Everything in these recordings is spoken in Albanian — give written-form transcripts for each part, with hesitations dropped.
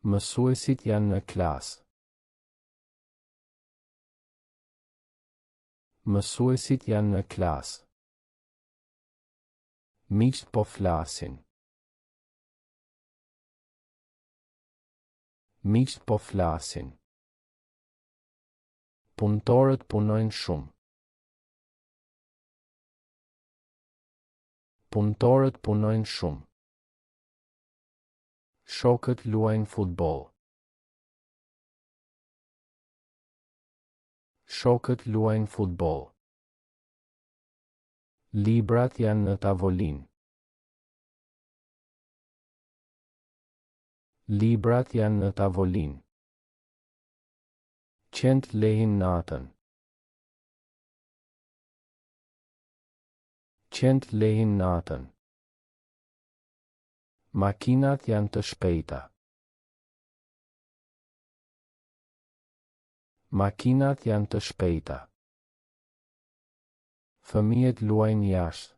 Mësuesit janë në klasë. Mësuesit janë në klasë. Miqtë po flasin. Miqtë po flasin. Punëtorët punojnë shumë. Punëtorët punojnë shumë. Shokët luajnë futboll. Shokët luajnë futboll. Librat janë në tavolinë. Librat janë në tavolinë. Qentë lehin natën. Qentë lehin natën. Makinat janë të shpejta. Makinat janë të shpejta. Fëmijët luajnë jashtë.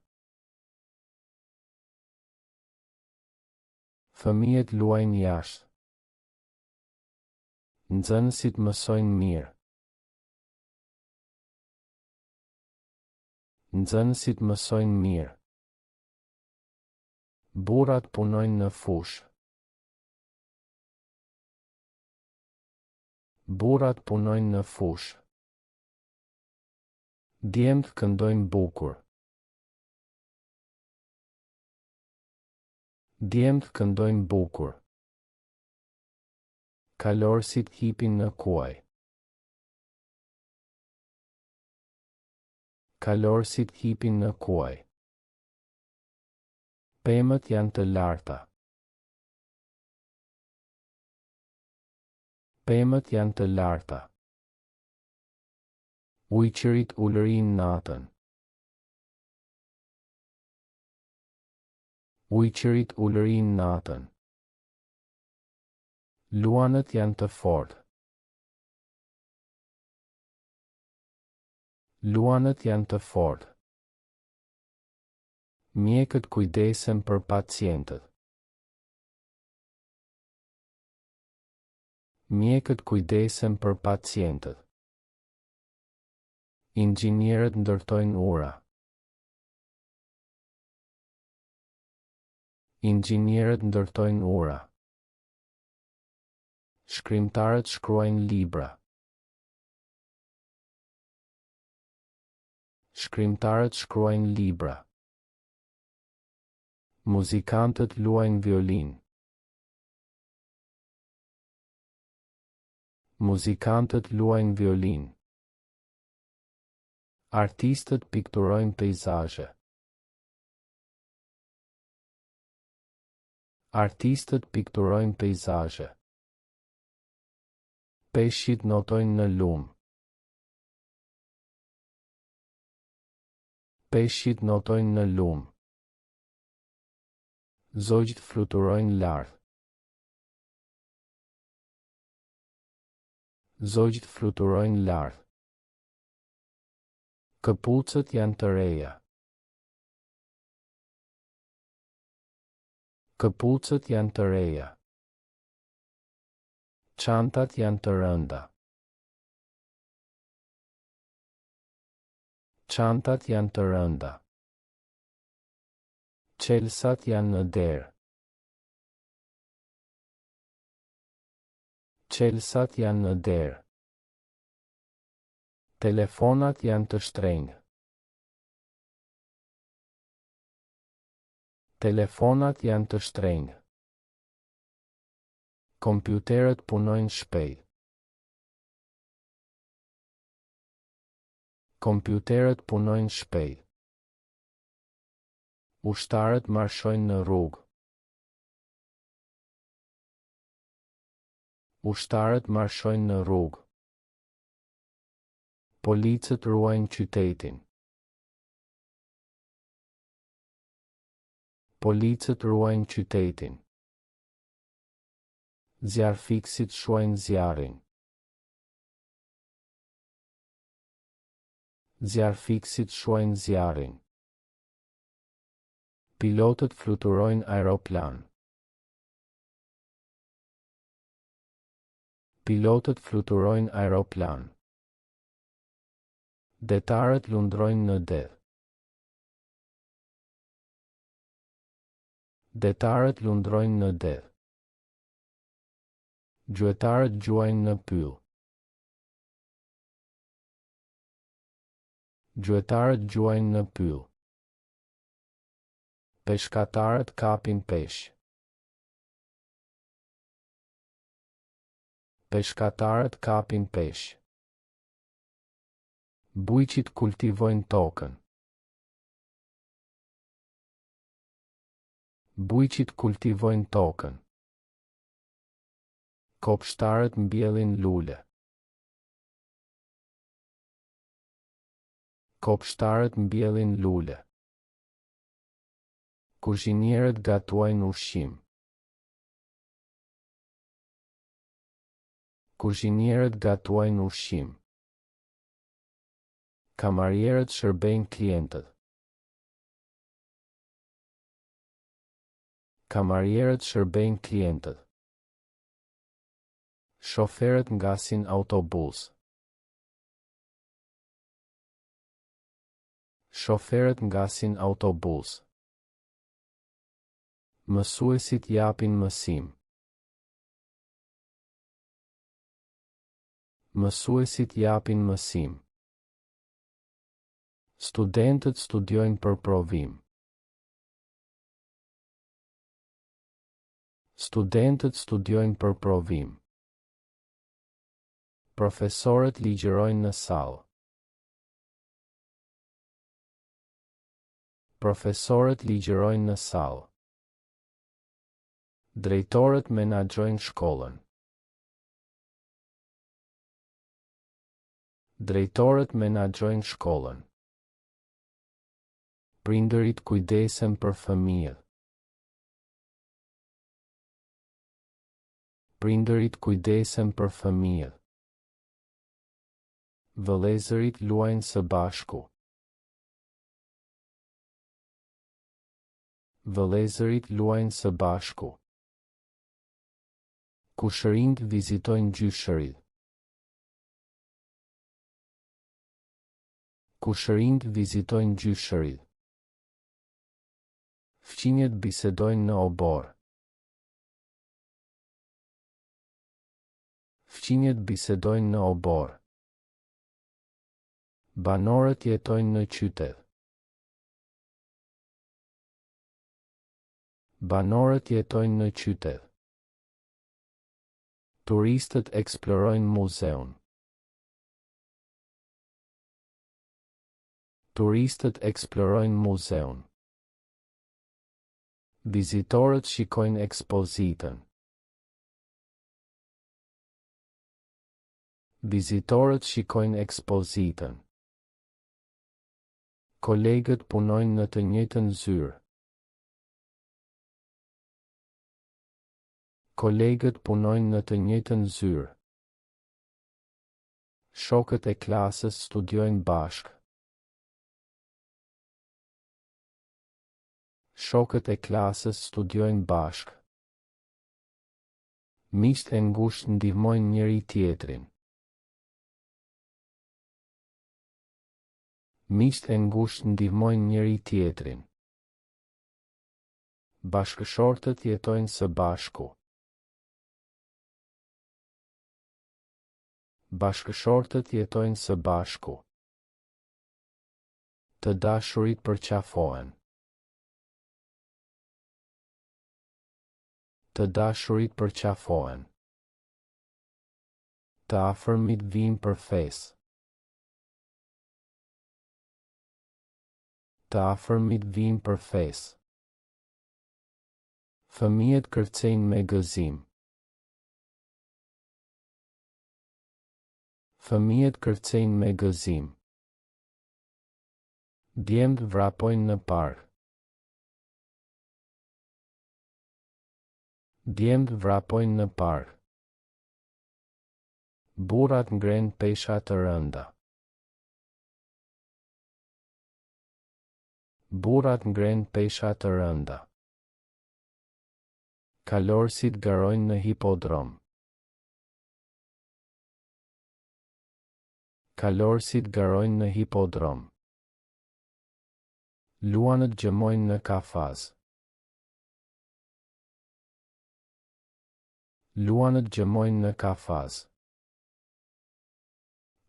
Fëmijët luajnë jashtë. Nxënësit mësojnë mirë. Nxënësit mësojnë mirë. Burrat punojnë në fushë. Burrat punojnë në fushë. Djemtë këndojnë bukur. Djemtë këndojnë bukur. Kalorësit hipin në kuaj. Kalorësit hipin në kuaj. Pemët janë të larta. Pemët janë të larta. Ujqërit ulërijnë natën. Ujqërit ulërijnë natën. Luanët janë të fortë. Luanët janë të fortë. Mjekët kujdesen për pacientët. Mjekët kujdesen për pacientët. Inxhinierët ndërtojnë ura. Inxhinierët ndërtojnë ura. Shkrimtarët shkruajnë libra. Shkrimtarët shkruajnë libra. Muzikantët luajnë violinë. Muzikantët luajnë violinë. Artistët pikturojnë peizazhe. Artistët pikturojnë peizazhe. Peshqit notojnë në lumë. Peshqit notojnë në lumë. Zogjtë fluturojnë lart. Zogjtë fluturojnë lart. Këpucët janë të reja. Këpucët janë të reja. Çantat janë të rënda. Çantat janë të rënda. Çelësat janë në derë. Çelësat janë në derë. Telefonat janë të shtrenjtë. Telefonat janë të shtrenjtë. Kompjuterët punojnë shpejt. Kompjuterët punojnë shpejt. Ushtarët marshojnë në rrugë. Ushtarët marshojnë në rrugë. Policët ruajnë qytetin. Policët ruajnë qytetin. Zjarrfikësit shuajnë zjarrin. Zjarrfikësit shuajnë zjarrin. Pilotët fluturojnë aeroplan. Pilotët fluturojnë aeroplan. Detarët lundrojnë në det. Detarët lundrojnë në det. Gjuetarët gjuajnë në pyll. Gjuetarët gjuajnë në pyll. Peshkatarët kapin peshq. Peshkatarët kapin peshq. Bujqit kultivojnë tokën. Bujqit kultivojnë tokën. Kopshtarët mbjellin lule. Kopshtarët mbjellin lule. Kuzhinierët gatuajnë ushqim. Kuzhinierët gatuajnë ushqim. Kamarierët shërbejnë klientët. Kamarierët shërbejnë klientët. Shoferët ngasin autobus. Shoferët ngasin autobus. Mësuesit japin mësim. Mësuesit japin mësim. Studentët studiojnë për provim. Studentët studiojnë për provim. Profesorët ligjërojnë në sallë. Profesorët ligjërojnë në sallë. Drejtorët menaxhojnë shkollën. Drejtorët menaxhojnë shkollën. Prindërit kujdesen për fëmijët. Prindërit kujdesen për fëmijët. Vëllezërit luajnë së bashku. Vëllezërit luajnë së bashku. Kushërinjtë vizitojnë gjyshërit. Kushërinjtë vizitojnë gjyshërit. Fqinjët bisedojnë në oborr. Fqinjët bisedojnë në oborr. Banorët jetojnë në qytet. Banorët jetojnë në qytet. Turistët eksplorojnë muzeun. Turistët eksplorojnë muzeun. Vizitorët shikojnë ekspozitën. Vizitorët shikojnë ekspozitën. Kolegët punojnë në të njëjtën zyrë. Kolegët punojnë në të njëjtën zyrë. Shokët e klasës studiojnë bashkë. Shokët e klasës studiojnë bashkë. Miqtë e ngushtë ndihmojnë njëri-tjetrin. Miqtë e ngushtë ndihmojnë njëri-tjetrin. Bashkëshortët jetojnë së bashku. Bashkëshortët jetojnë së bashku. Të dashurit përqafohen. Të dashurit përqafohen. Të afërmit vijnë për festë. Të afërmit vijnë për festë. Fëmijët kërcejnë me gëzim. Fëmijët kërcejnë me gëzim. Djemtë vrapojnë në park. Djemtë vrapojnë në park. Burrat ngrenë pesha të rënda. Burrat ngrenë pesha të rënda. Kalorësit garojnë në hipodrom. Kalorësit garojnë në hipodrom. Luanët gjëmojnë në kafaz. Luanët gjëmojnë në kafaz.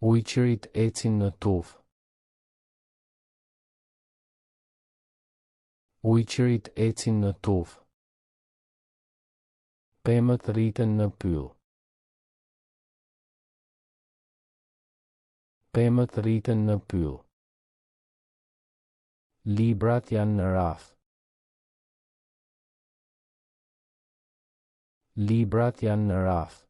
Ujqërit ecin në tufë. Ujqërit ecin në tufë. Pemët rriten në pyll. Pemët rriten në pyll. Librat janë në raft. Librat janë në raft.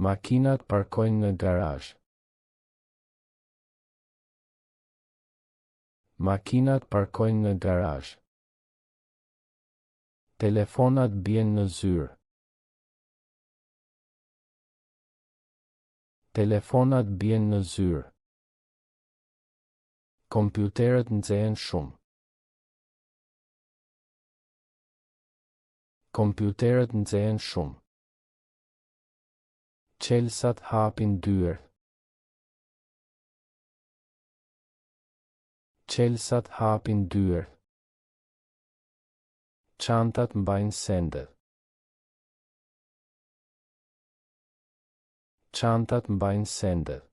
Makinat parkojnë në garazh. Makinat parkojnë në garazh. Telefonat bien në zyrë. Telefonat bien në zyrë. Kompjuterët nxehen shumë. Kompjuterët nxehen shumë. Çelësat hapin dyert. Çelësat hapin dyert. Çantat mbajnë sendet. Çantat mbajnë sendet.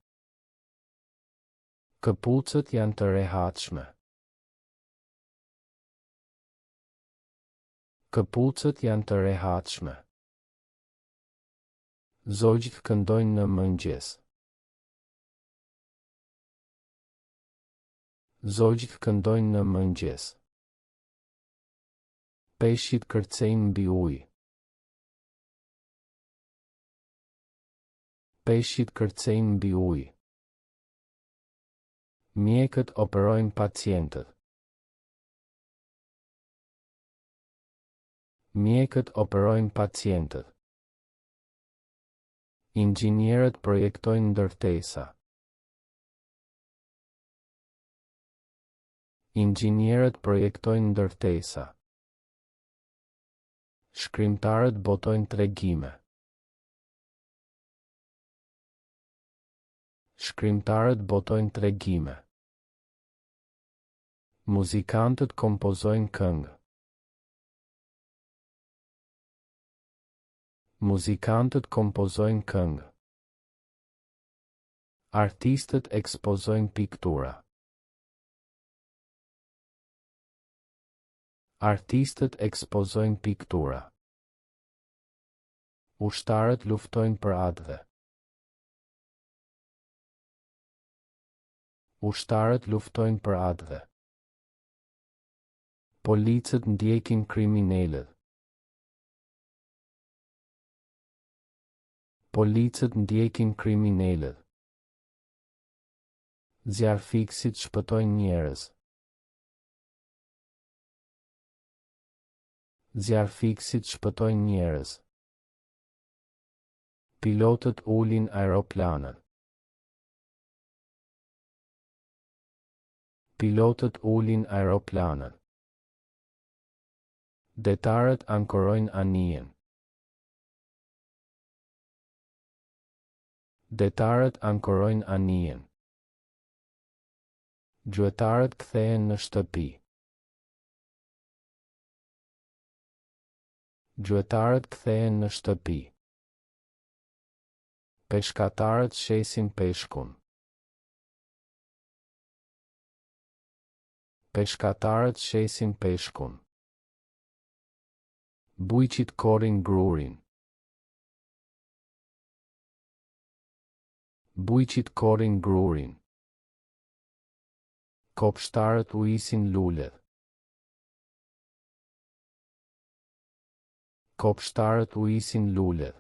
Këpucët janë të rehatshme. Këpucët janë të rehatshme. Zogjtë këndojnë në mëngjes. Zogjtë këndojnë në mëngjes. Peshqit kërcejnë mbi ujë. Peshqit kërcejnë mbi ujë. Mjekët operojnë pacientët. Mjekët operojnë pacientët. Inxhinierët projektojnë ndërtesa. Inxhinierët projektojnë ndërtesa. Shkrimtarët botojnë tregime. Shkrimtarët botojnë tregime. Muzikantët kompozojnë këngë. Muzikantët kompozojnë këngë. Artistët ekspozojnë piktura. Artistët ekspozojnë piktura. Ushtarët luftojnë për atdhe. Ushtarët luftojnë për atdhe. Policët ndjekin kriminelët. Policët ndjekin kriminelët. Zjarrfikësit shpëtojnë njerëz. Zjarrfikësit shpëtojnë njerëz. Pilotët ulin aeroplanët. Pilotët ulin aeroplanët. Detarët ankorojnë anijen. Detarët ankorojnë anijen. Gjuetarët kthehen në shtëpi. Gjuetarët kthehen në shtëpi. Peshkatarët shesin peshkun. Peshkatarët shesin peshkun. Bujqit korrin grurin. Bujqit korrin grurin. Kopshtarët ujisin lulet. Kopshtarët ujisin lulet.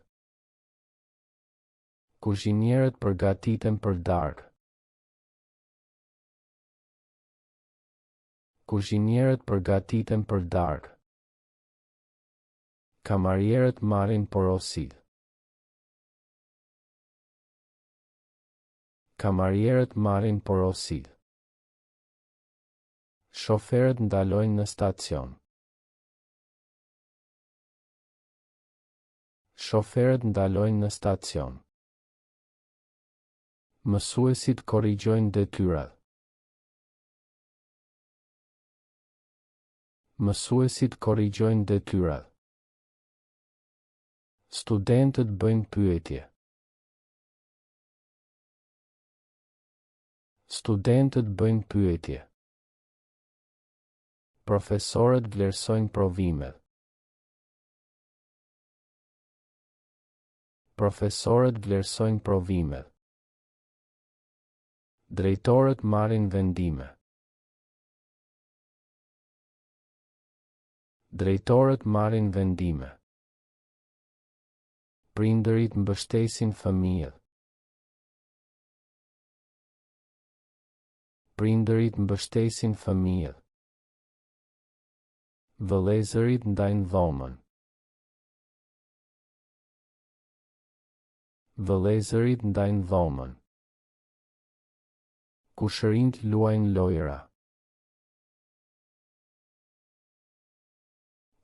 Kuzhinierët përgatiten për darkë. Kuzhinierët përgatiten për darkë. Kamarierët marrin porositë. Kamarierët marrin porositë. Shoferët ndalojnë në stacion. Shoferët ndalojnë në stacion. Mësuesit korrigjojnë detyrat. Mësuesit korrigjojnë detyrat. Studentët bëjnë pyetje. Studentët bëjnë pyetje. Profesorët vlerësojnë provimet. Profesorët vlerësojnë provimet. Drejtorët marrin vendime. Drejtorët marrin vendime. Prindërit mbështesin fëmijët. Prindërit mbështesin fëmijët. Vëllezërit ndajnë dhomën. Vëllezërit ndajnë dhomën. Kushërinjtë luajnë lojëra.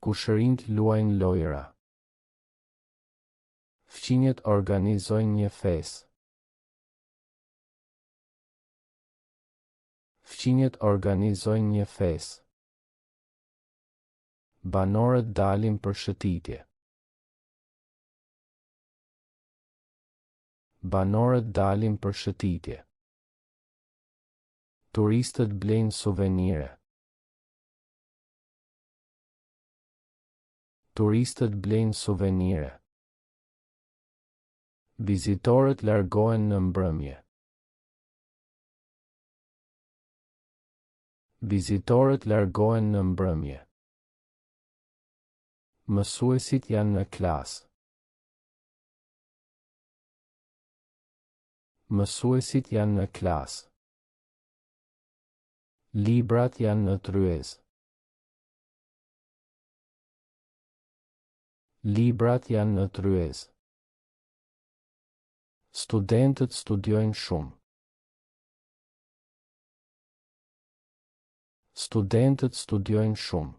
Kushërinjtë luajnë lojëra. Fqinjët organizojnë një festë. Fqinjët organizojnë një festë. Banorët dalin për shëtitje. Banorët dalin për shëtitje. Turistët blejnë suvenire. Turistët blejnë suvenire. Vizitorët largohen në mbrëmje. Vizitorët largohen në mbrëmje. Mësuesit janë në klasë. Mësuesit janë në klasë. Librat janë në tryezë. Librat janë në tryezë. Studentët studiojnë shumë. Studentët studiojnë shumë.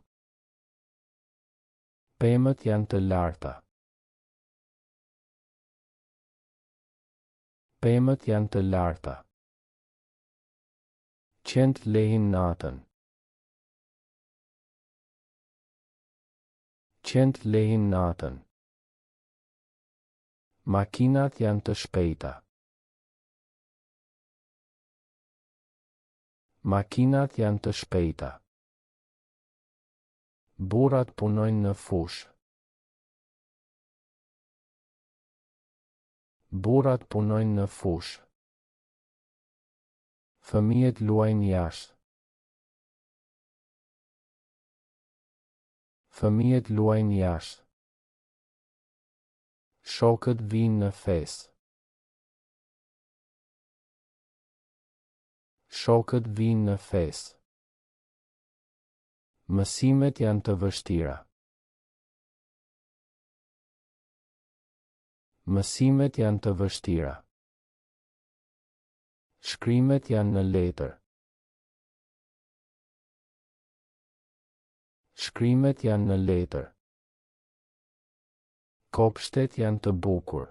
Pemët janë të larta. Pemët janë të larta. Qentë lehin natën. Qentë lehin natën. Makinat janë të shpejta. Makinat janë të shpejta. Burrat punojnë në fushë. Burrat punojnë në fushë. Fëmijët luajnë jashtë. Fëmijët luajnë jashtë. Shokët vijnë në festë. Shokët vijnë në festë. Mësimet janë të vështira. Mësimet janë të vështira. Shkrimet janë në letër. Shkrimet janë në letër. Kopshtet janë të bukur.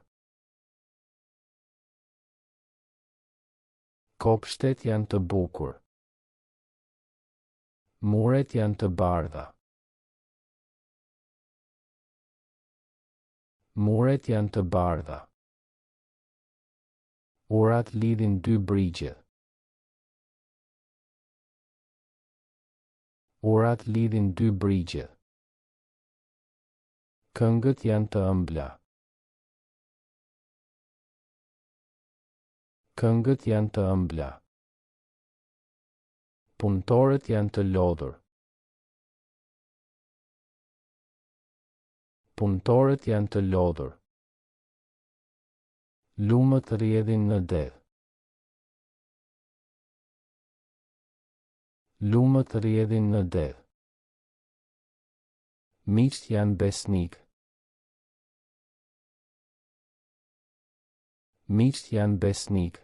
Kopshtet janë të bukur. Muret janë të bardha. Muret janë të bardha. Urat lidhin dy brigjet. Urat lidhin dy brigjet. Këngët janë të ëmbla. Këngët janë të ëmbla. Punëtorët janë të lodhur. Punëtorët janë të lodhur. Lumët rrjedhin në det. Lumët rrjedhin në det. Miqtë janë besnikë. Miqtë janë besnikë.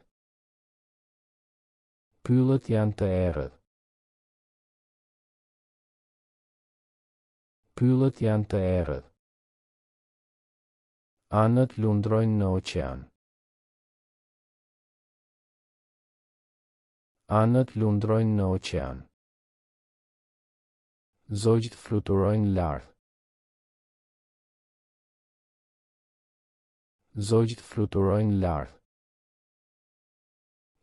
Pyllët janë të errët. Pyllët janë të errët. Anët lundrojnë në oqean. Anët lundrojnë në oqean. Zogjtë fluturojnë lart. Zogjtë fluturojnë lart.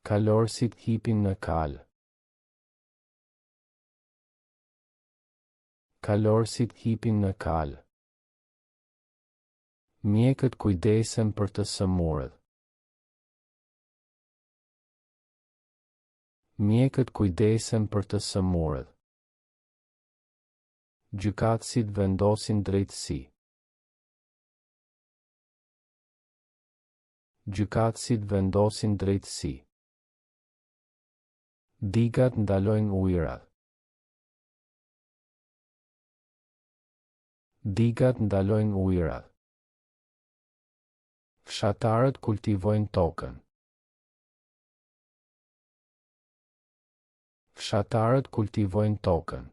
Kalorësit hipin në kalë. Kalorësit hipin në kalë. Mjekët kujdesen për të sëmurët. Mjekët kujdesen për të sëmurët. Gjykatësit vendosin drejtësi. Gjykatësit vendosin drejtësi. Digat ndalojnë ujërat. Digat ndalojnë ujërat. Fshatarët kultivojnë tokën. Fshatarët kultivojnë tokën.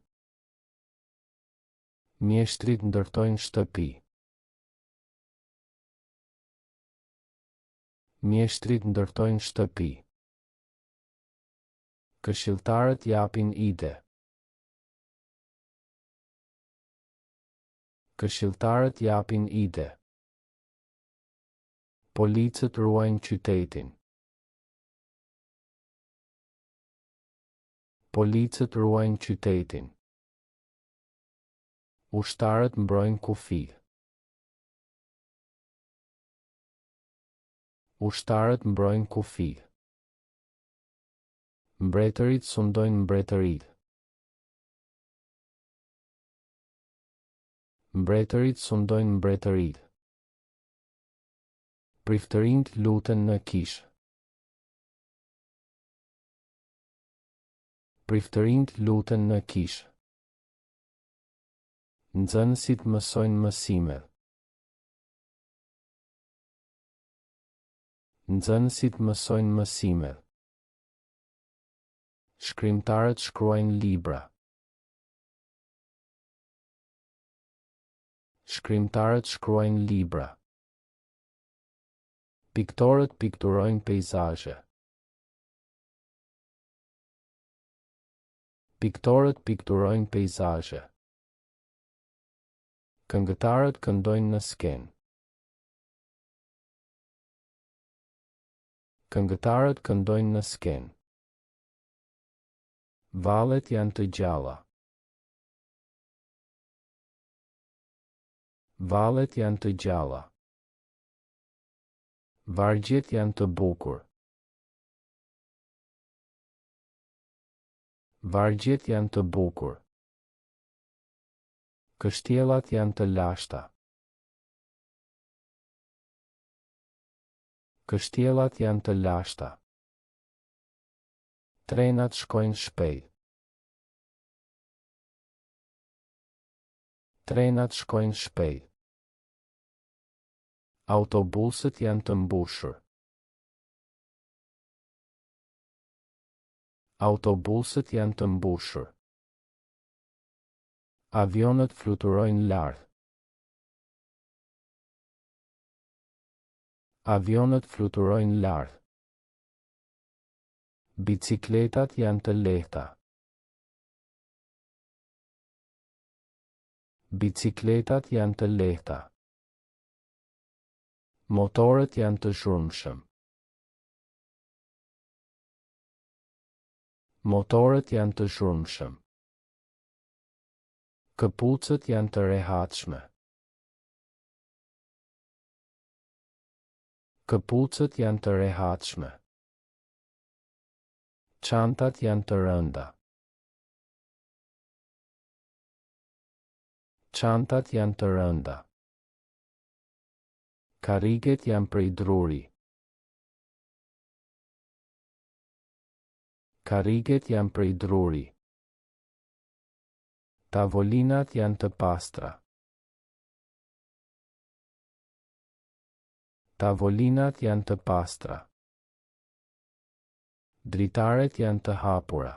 Mjeshtrit ndërtojnë shtëpi. Mjeshtrit ndërtojnë shtëpi. Këshilltarët japin ide. Këshilltarët japin ide. Policët ruajnë qytetin. Policët ruajnë qytetin. Ushtarët mbrojnë kufijtë. Ushtarët mbrojnë kufijtë. Mbretërit sundojnë mbretëritë. Mbretërit sundojnë mbretëritë. Priftërinjtë luten në kishë. Priftërinjtë luten në kishë. Nxënësit mësojnë mësimet. Nxënësit mësojnë mësimet. Shkrimtarët shkruajnë libra. Shkrimtarët shkruajnë libra. Piktorët pikturojnë peizazhe. Piktorët pikturojnë peizazhe. Këngëtarët këndojnë në skenë. Këngëtarët këndojnë në skenë. Vallet janë të gjalla. Vallet janë të gjalla. Vargjet janë të bukur. Vargjet janë të bukur. Kështjellat janë të lashta. Kështjellat janë të lashta. Trenat shkojnë shpejt. Trenat shkojnë shpejt. Autobusët janë të mbushur. Autobusët janë të mbushur. Avionët fluturojnë lart. Avionët fluturojnë lart. Bicikletat janë të lehta. Bicikletat janë të lehta. Motorët janë të zhurmshëm. Motorët janë të zhurmshëm. Këpucët janë të rehatshme. Këpucët janë të rehatshme. Çantat janë të rënda. Çantat janë të rënda. Karriget janë prej druri. Karriget janë prej druri. Tavolinat janë të pastra. Tavolinat janë të pastra. Dritaret janë të hapura.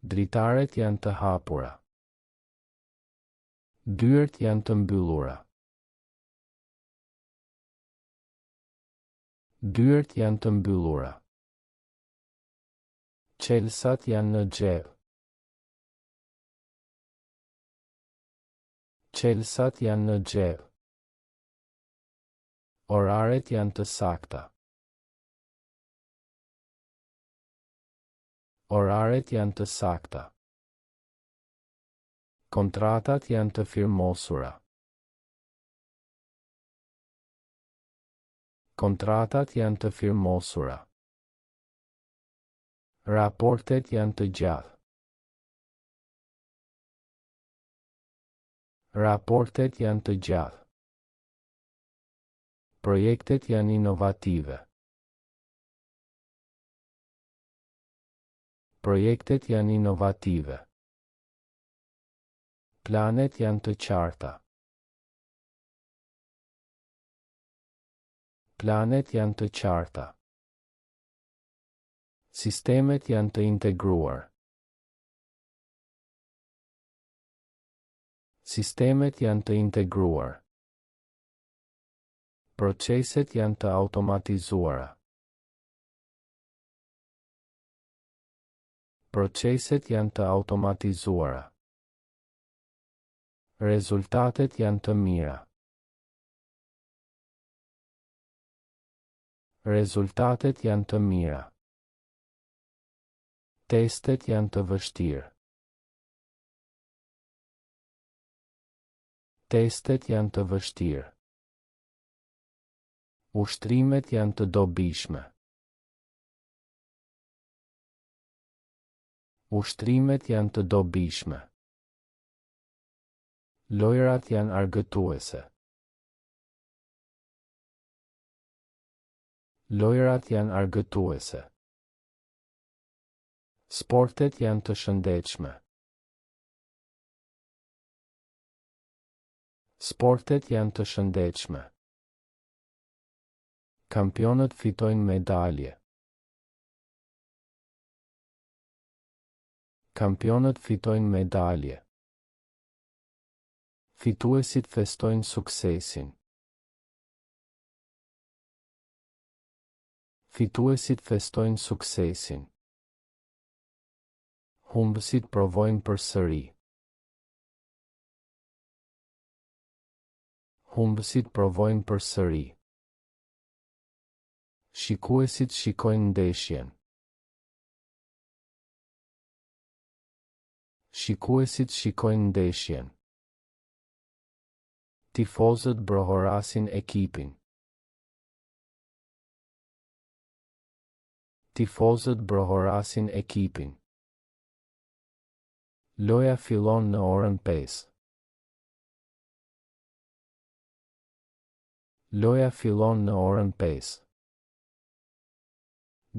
Dritaret janë të hapura. Dyert janë të mbyllura. Dyert janë të mbyllura. Çelësat janë në xhep. Çelësat janë në xhep. Oraret janë të sakta. Oraret janë të sakta. Kontratat janë të firmosura. Kontratat janë të firmosura. Raportet janë të gjatë. Raportet janë të gjatë. Projektet janë inovative. Projektet janë inovative. Planet janë të qarta. Planet janë të qarta. Sistemet janë të integruar. Sistemet janë të integruar. Proceset janë të automatizuara. Proceset janë të automatizuara. Rezultatet janë të mira. Rezultatet janë të mira. Testet janë të vështirë. Testet janë të vështirë. Ushtrimet janë të dobishme. Ushtrimet janë të dobishme. Lojërat janë argëtuese. Lojërat janë argëtuese. Sportet janë të shëndetshme. Sportet janë të shëndetshme. Kampionët fitojnë medalje. Kampionët fitojnë medalje. Fituesit festojnë suksesin. Fituesit festojnë suksesin. Humbësit provojnë përsëri. Humbësit provojnë përsëri. Shikuesit shikojnë ndeshjen. Shikuesit shikojnë ndeshjen. Tifozët brohorasin ekipin. Tifozët brohorasin ekipin. Loja fillon në orën 5. Loja fillon në orën 5.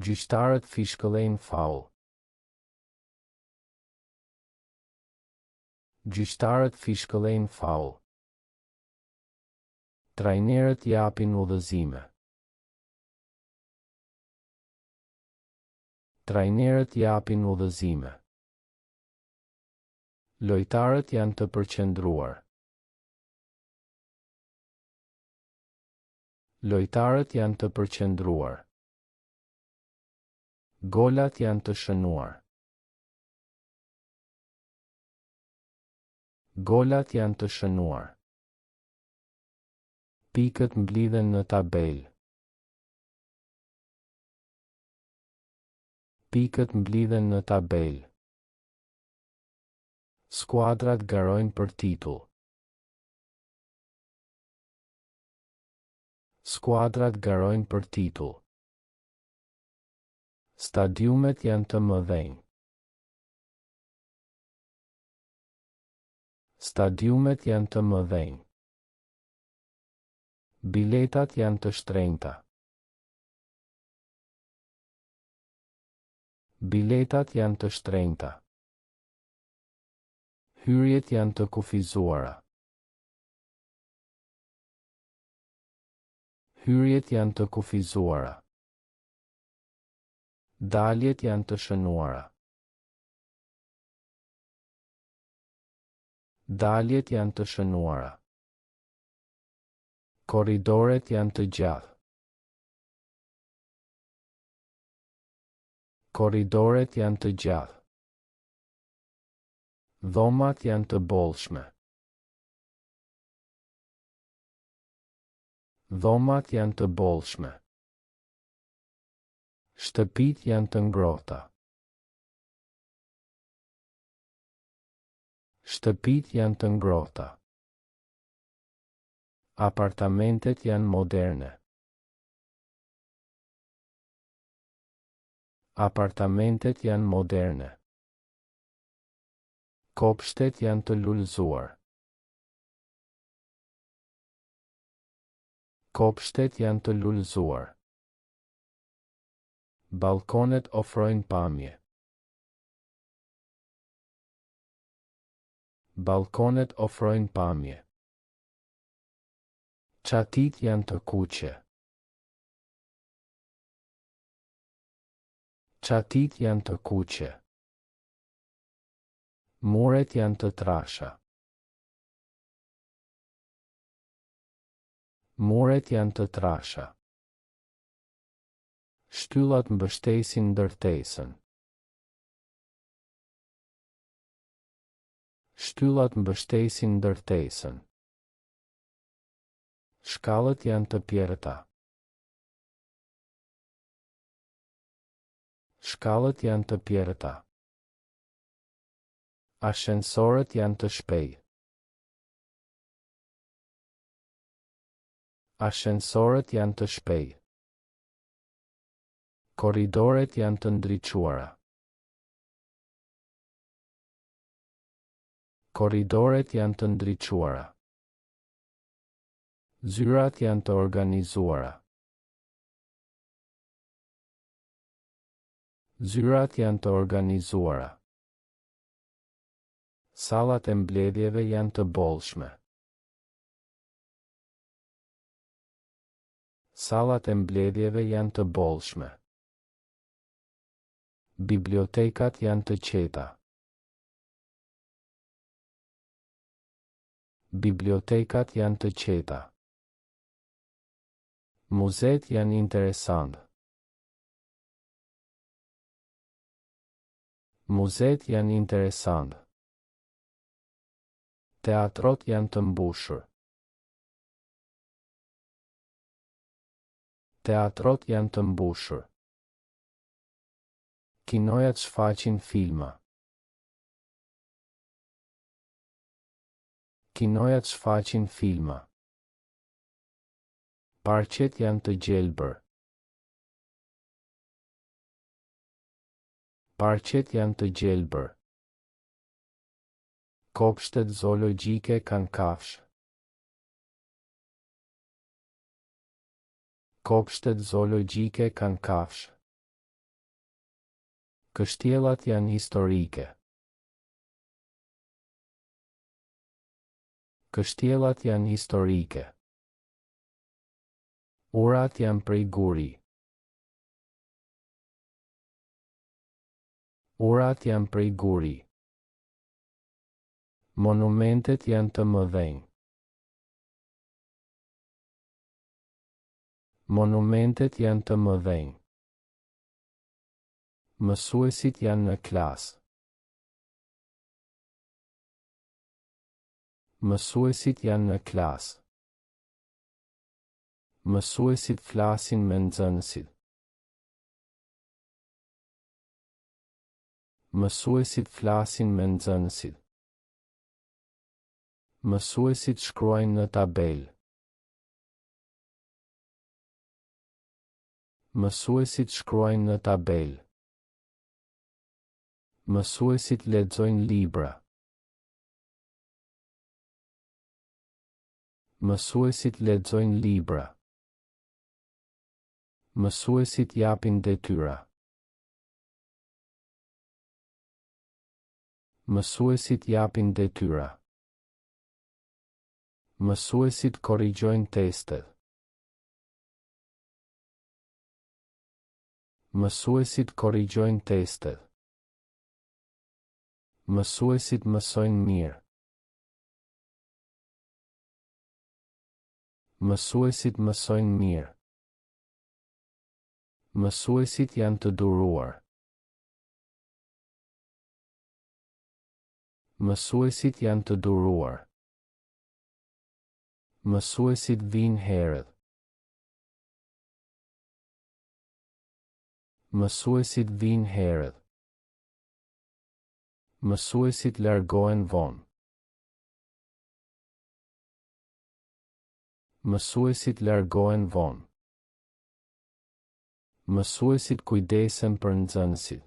Gjyqtarët fishkëllejnë faull. Gjyqtarët fishkëllejnë faull. Trajnerët japin udhëzime. Trajnerët japin udhëzime. Lojtarët janë të përqendruar. Lojtarët janë të përqendruar. Golat janë të shënuar. Golat janë të shënuar. Pikët mblidhen në tabelë. Pikët mblidhen në tabelë. Skuadrat garojnë për titull. Skuadrat garojnë për titull. Stadiumet janë të mëdhenj. Stadiumet janë të mëdhenj. Biletat janë të shtrenjta. Biletat janë të shtrenjta. Hyrjet janë të kufizuara. Hyrjet janë të kufizuara. Daljet janë të shënuara. Daljet janë të shënuara. Korridoret janë të gjatë. Korridoret janë të gjatë. Dhomat janë të bollshme. Dhomat janë të bollshme. Shtëpitë janë të ngrohta. Shtëpitë janë të ngrohta. Apartamentet janë moderne. Apartamentet janë moderne. Kopshtet janë të lulëzuar. Kopshtet janë të lulëzuar. Ballkonet ofrojnë pamje. Ballkonet ofrojnë pamje. Çatitë janë të kuqe. Çatitë janë të kuqe. Muret janë të trasha. Muret janë të trasha. Shtyllat mbështesin ndërtesën. Shtyllat mbështesin ndërtesën. Shkallët janë të pjerrëta. Shkallët janë të pjerrëta. Ashensorët janë të shpejtë. Ashensorët janë të shpejtë. Korridoret janë të ndriçuara. Korridoret janë të ndriçuara. Zyrat janë të organizuara. Zyrat janë të organizuara. Sallat e mbledhjeve janë të bollshme. Sallat e mbledhjeve janë të bollshme. Bibliotekat janë të qeta. Bibliotekat janë të qeta. Muzetë janë interesantë. Muzetë janë interesantë. Teatrot janë të mbushur. Teatrot janë të mbushur. Kinojat shfaqin filma. Kinojat shfaqin filma. Parqet janë të gjelbër. Parqet janë të gjelbër. Kopshtet zoologjike kanë kafshë. Kopshtet zoologjike kanë kafshë. Kështjellat janë historike. Kështjellat janë historike. Urat janë prej guri. Urat janë prej guri. Monumentet janë të mëdhenj. Monumentet janë të mëdhenj. Mësuesit janë në klasë. Mësuesit janë në klasë. Mësuesit flasin me nxënësit. Mësuesit flasin me nxënësit. Mësuesit shkruajnë në tabelë. Mësuesit shkruajnë në tabelë. Mësuesit lexojnë libra. Mësuesit lexojnë libra. Mësuesit japin detyra. Mësuesit japin detyra. Mësuesit korrigjojnë testet. Mësuesit korrigjojnë testet. Mësuesit mësojnë mirë. Mësuesit mësojnë mirë. Mësuesit janë të duruar. Mësuesit janë të duruar. Mësuesit vijnë herët. Mësuesit vijnë herët. Mësuesit largohen vonë. Mësuesit largohen vonë. Mësuesit kujdesen për nxënësit.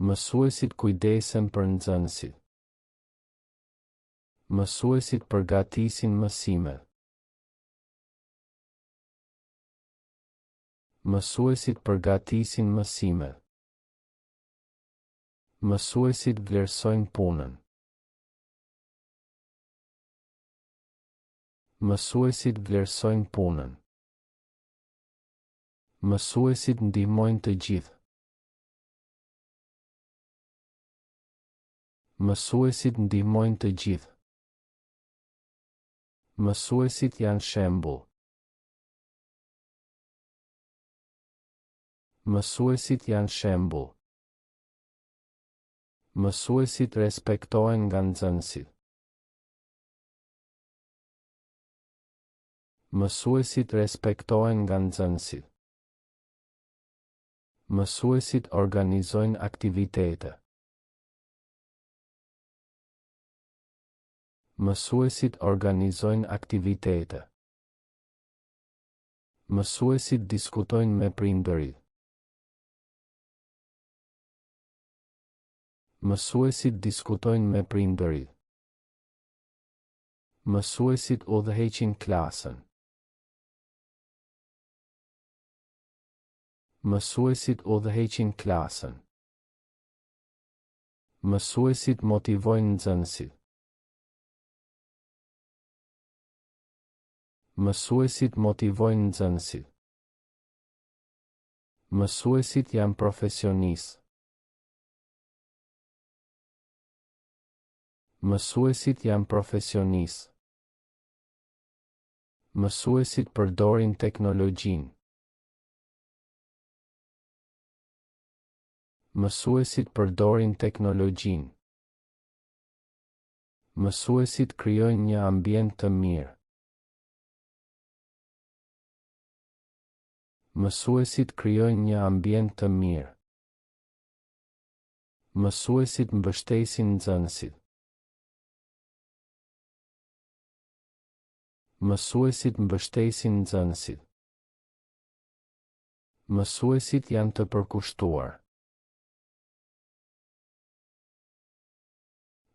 Mësuesit kujdesen për nxënësit. Mësuesit përgatisin mësimet. Mësuesit përgatisin mësimet. Mësuesit vlerësojnë punën. Mësuesit vlerësojnë punën. Mësuesit ndihmojnë të gjithë. Mësuesit ndihmojnë të gjithë. Mësuesit janë shembull. Mësuesit janë shembull. Mësuesit respektohen nga nxënësit. Mësuesit respektohen nga nxënësit. Mësuesit organizojnë aktivitete. Mësuesit organizojnë aktivitete. Mësuesit diskutojnë me prindërit. Mësuesit diskutojnë me prindërit. Mësuesit udhëheqin klasën. Mësuesit udhëheqin klasën. Mësuesit motivojnë nxënësit. Mësuesit motivojnë nxënësit. Mësuesit janë profesionistë. Mësuesit janë profesionistë. Mësuesit përdorin teknologjinë. Mësuesit përdorin teknologjinë. Mësuesit krijojnë një ambient të mirë. Mësuesit krijojnë një ambient të mirë. Mësuesit mbështesin nxënësit. Mësuesit mbështesin nxënësit. Mësuesit janë të përkushtuar.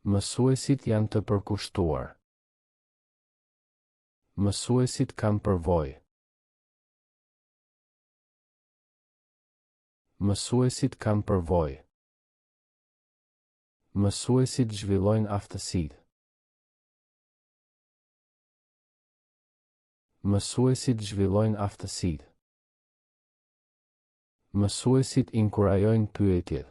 Mësuesit janë të përkushtuar. Mësuesit kanë përvojë. Mësuesit kanë përvojë. Mësuesit zhvillojnë aftësitë. Mësuesit zhvillojnë aftësitë. Mësuesit inkurajojnë pyetjet.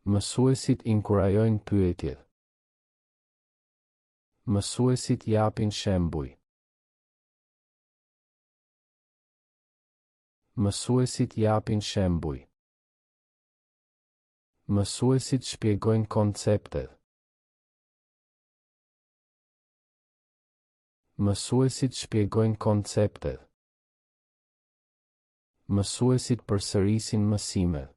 Mësuesit inkurajojnë pyetjet. Mësuesit japin shembuj. Mësuesit japin shembuj. Mësuesit shpjegojnë konceptet. Mësuesit shpjegojnë konceptet. Mësuesit përsërisin mësimet.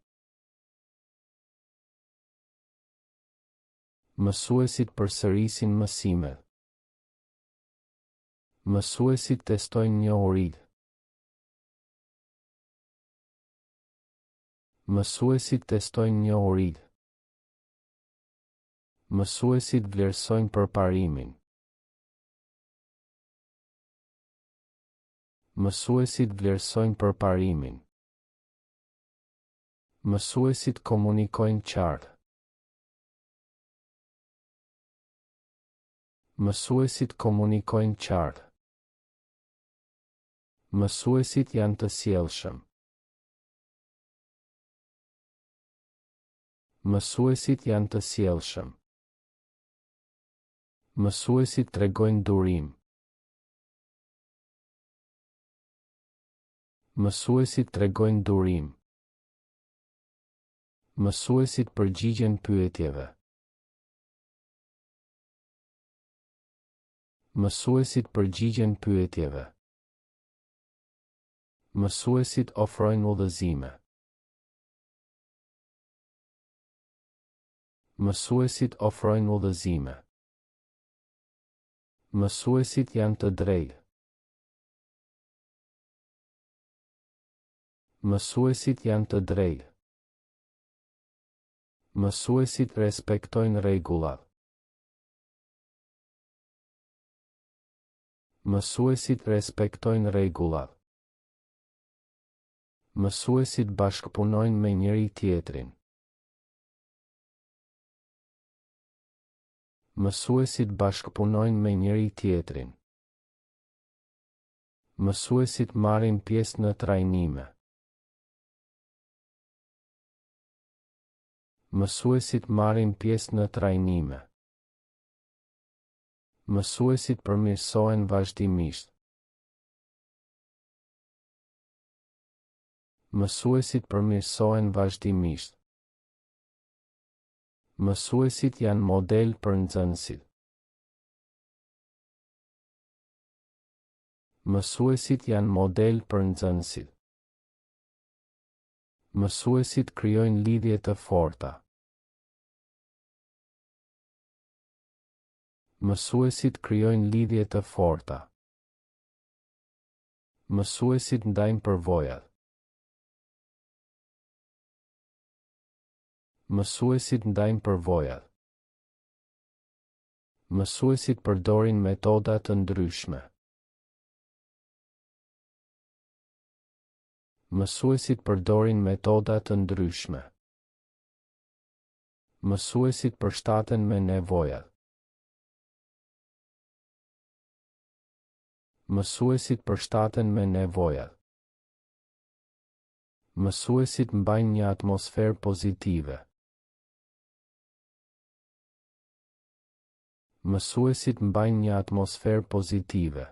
Mësuesit përsërisin mësimet. Mësuesit testojnë njohuritë. Mësuesit testojnë njohuritë. Mësuesit vlerësojnë përparimin. Mësuesit vlerësojnë përparimin. Mësuesit komunikojnë qartë. Mësuesit komunikojnë qartë. Mësuesit janë të sjellshëm. Mësuesit janë të sjellshëm. Mësuesit tregojnë durim. Mësuesit tregojnë durim. Mësuesit përgjigjen pyetjeve. Mësuesit përgjigjen pyetjeve. Mësuesit ofrojnë udhëzime. Mësuesit ofrojnë udhëzime. Mësuesit janë të drejtë. Mësuesit janë të drejtë. Mësuesit respektojnë rregullat. Mësuesit respektojnë rregullat. Mësuesit bashkëpunojnë me njëri-tjetrin. Mësuesit bashkëpunojnë me njëri-tjetrin. Mësuesit marrin pjesë në trajnime. Mësuesit marrin pjesë në trajnime. Mësuesit përmirësohen vazhdimisht. Mësuesit përmirësohen vazhdimisht. Mësuesit janë model për nxënësit. Mësuesit janë model për nxënësit. Mësuesit krijojnë lidhje të forta. Mësuesit krijojnë lidhje të forta. Mësuesit ndajnë përvojat. Mësuesit ndajnë përvojat. Mësuesit përdorin metoda të ndryshme. Mësuesit përdorin metoda të ndryshme. Mësuesit përshtaten me nevojat. Mësuesit përshtaten me nevojat. Mësuesit mbajnë një atmosferë pozitive. Mësuesit mbajnë një atmosferë pozitive.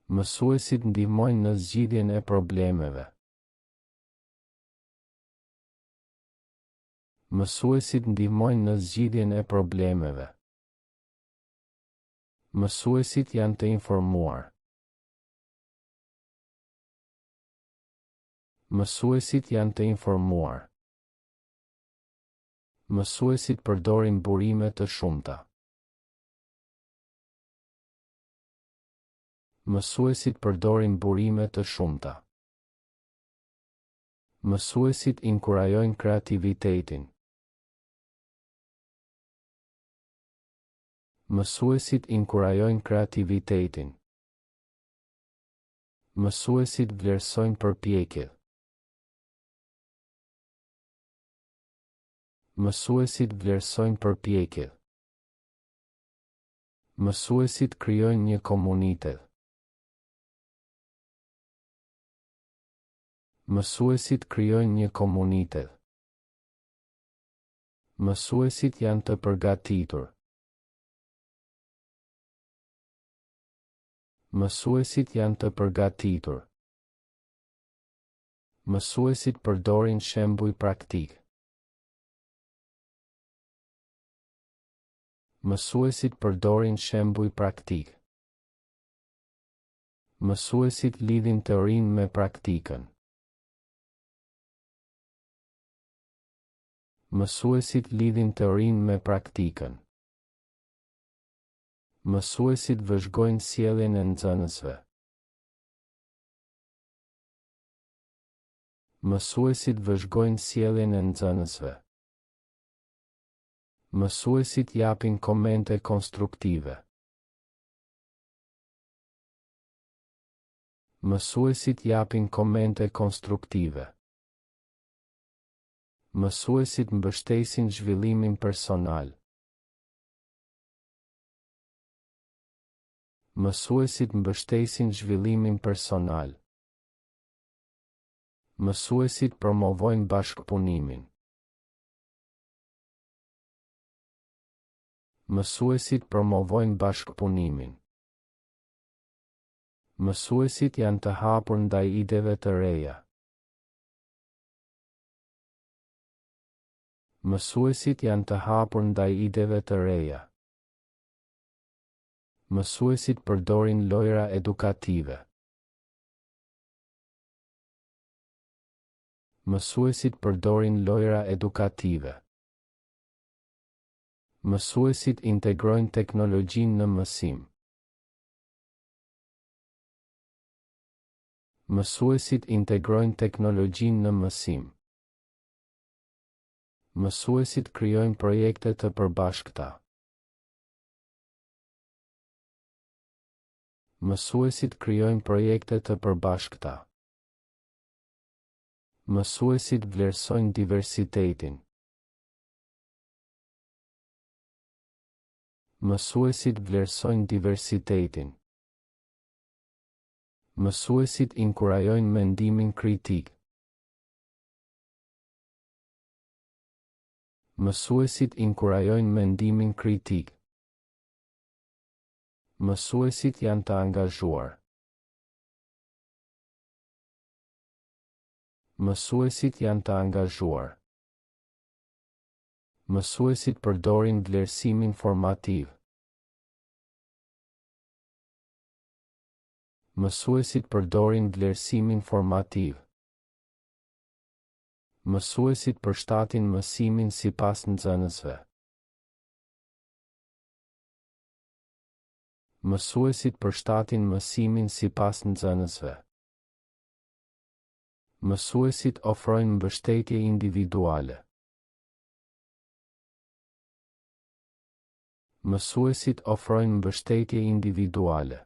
Mësuesit ndihmojnë në zgjidhjen e problemeve. Mësuesit ndihmojnë në zgjidhjen e problemeve. Mësuesit janë të informuar. Mësuesit janë të informuar. Mësuesit përdorin burime të shumta. Mësuesit përdorin burime të shumta. Mësuesit inkurajojnë kreativitetin. Mësuesit inkurajojnë kreativitetin. Mësuesit vlerësojnë përpjekjet. Mësuesit vlerësojnë përpjekjet. Mësuesit krijojnë një komunitet. Mësuesit krijojnë një komunitet. Mësuesit janë të përgatitur. Mësuesit janë të përgatitur. Mësuesit përdorin shembuj praktikë. Mësuesit përdorin shembuj praktikë. Mësuesit lidhin teorinë me praktikën. Mësuesit lidhin teorinë me praktikën. Mësuesit vëzhgojnë sjelljen e nxënësve. Mësuesit vëzhgojnë sjelljen e nxënësve. Mësuesit japin komente konstruktive. Mësuesit japin komente konstruktive. Mësuesit mbështesin zhvillimin personal. Mësuesit mbështesin zhvillimin personal. Mësuesit promovojnë bashkëpunimin. Mësuesit promovojnë bashkëpunimin. Mësuesit janë të hapur ndaj ideve të reja. Mësuesit janë të hapur ndaj ideve të reja. Mësuesit përdorin lojra edukative. Mësuesit përdorin lojra edukative. Mësuesit integrojnë teknologjinë në mësim. Mësuesit integrojnë teknologjinë në mësim. Mësuesit krijojnë projekte të përbashkëta. Mësuesit krijojnë projekte të përbashkëta. Mësuesit vlerësojnë diversitetin. Mësuesit vlerësojnë diversitetin. Mësuesit inkurajojnë mendimin kritik. Mësuesit inkurajojnë mendimin kritik. Mësuesit janë të angazhuar. Mësuesit janë të angazhuar. Mësuesit përdorin vlerësimin formativ. Mësuesit përdorin vlerësimin formativ. Mësuesit përshtatin mësimin sipas nxënësve. Mësuesit përshtatin mësimin sipas nxënësve. Mësuesit ofrojnë mbështetje individuale. Mësuesit ofrojnë mbështetje individuale.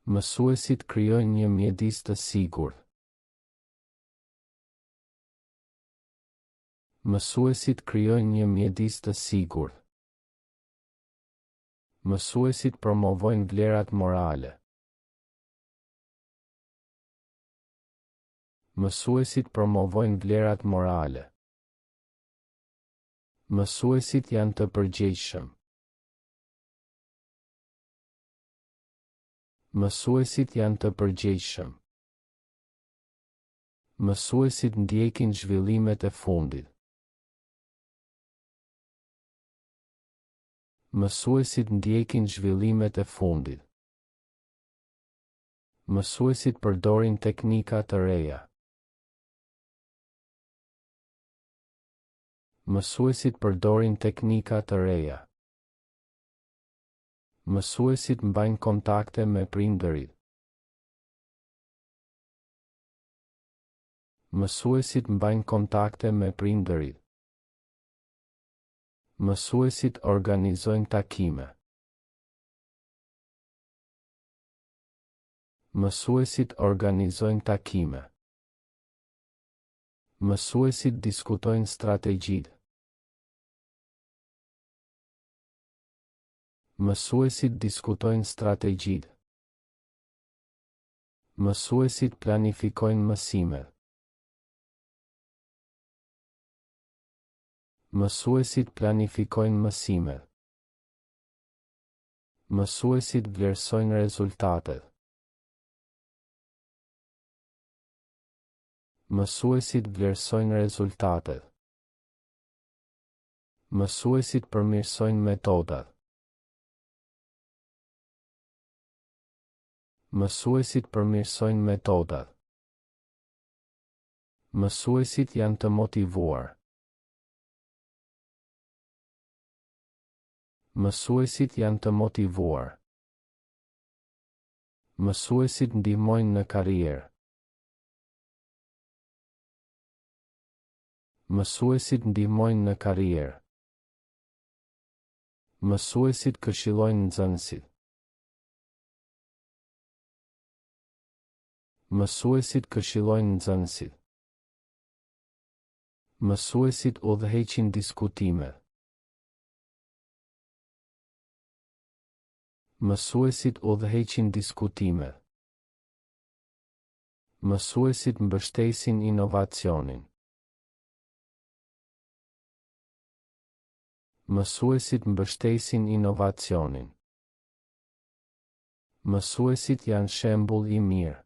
Mësuesit krijojnë një mjedis të sigurt. Mësuesit krijojnë një mjedis të sigurt. Mësuesit promovojnë vlerat morale. Mësuesit promovojnë vlerat morale. Mësuesit janë të përgjegjshëm. Mësuesit janë të përgjegjshëm. Mësuesit ndjekin zhvillimet e fundit. Mësuesit ndjekin zhvillimet e fundit. Mësuesit përdorin teknika të reja. Mësuesit përdorin teknika të reja. Mësuesit mbajnë kontakte me prindërit. Mësuesit mbajnë kontakte me prindërit. Mësuesit organizojnë takime. Mësuesit organizojnë takime. Mësuesit diskutojnë strategjitë. Mësuesit diskutojnë strategjitë. Mësuesit planifikojnë mësimet. Mësuesit planifikojnë mësimet. Mësuesit vlerësojnë rezultatet. Mësuesit vlerësojnë rezultatet. Mësuesit përmirësojnë metodat. Mësuesit përmirësojnë metodat. Mësuesit janë të motivuar. Mësuesit janë të motivuar. Mësuesit ndihmojnë në karrierë. Mësuesit ndihmojnë në karrierë. Mësuesit këshillojnë nxënësit. Mësuesit këshillojnë nxënësit. Mësuesit udhëheqin diskutimet. Mësuesit udhëheqin diskutimet. Mësuesit mbështesin inovacionin. Mësuesit mbështesin inovacionin. Mësuesit janë shembull i mirë.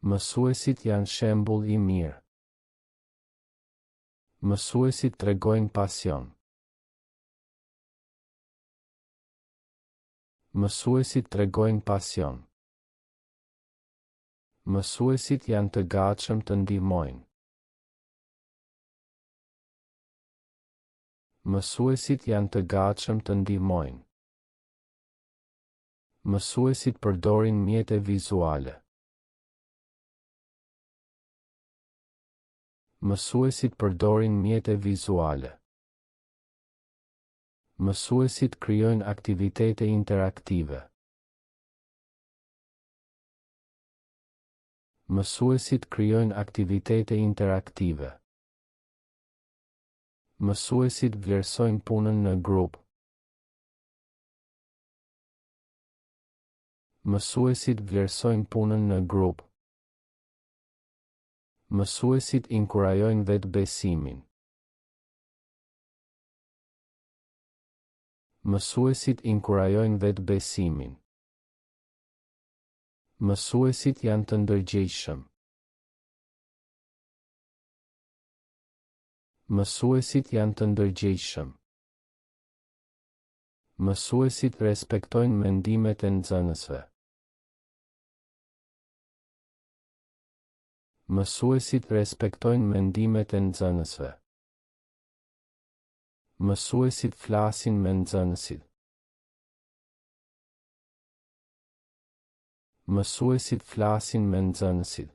Mësuesit janë shembull i mirë. Mësuesit tregojnë pasion. Mësuesit tregojnë pasion. Mësuesit janë të gatshëm të ndihmojnë. Mësuesit janë të gatshëm të ndihmojnë. Mësuesit përdorin mjete vizuale. Mësuesit përdorin mjete vizuale. Mësuesit krijojnë aktivitete interaktive. Mësuesit krijojnë aktivitete interaktive. Mësuesit vlerësojnë punën në grup. Mësuesit vlerësojnë punën në grup. Mësuesit inkurajojnë vetëbesimin. Mësuesit inkurajojnë vetëbesimin. Mësuesit janë të ndërgjegjshëm. Mësuesit janë të ndërgjegjshëm. Mësuesit respektojnë mendimet e nxënësve. Mësuesit respektojnë mendimet e nxënësve. Mësuesit flasin me nxënësit. Mësuesit flasin me nxënësit.